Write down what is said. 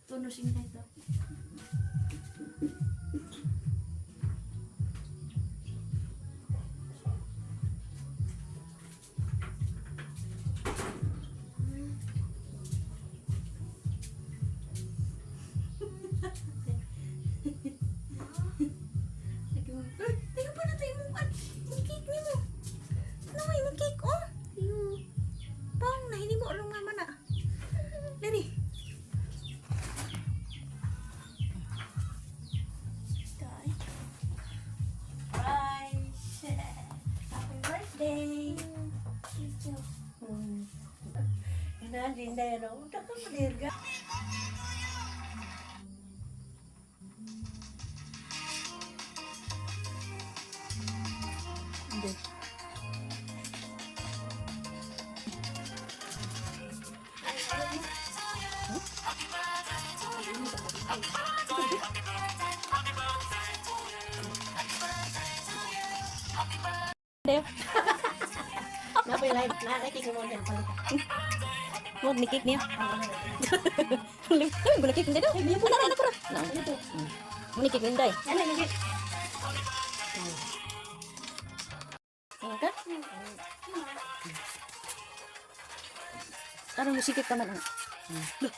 Tuno sing ito. Teka pa na tayo mong cake nimo. Ano may mong cake oh? Iyo. Pang nahinimo lang naman na. Dali. Dai. Rice. Happy birthday. Thank you. Imagine na yun. Unta ka madirga. Hindi. Napay live. Nakakita mo niya. Mo ni cake niya. Kami guna cake ninday daw. Ano na pura. Na. Mo ni cake ninday. Ano yung cake? Ano ka? Karon mo sikit ka man ang. Loh,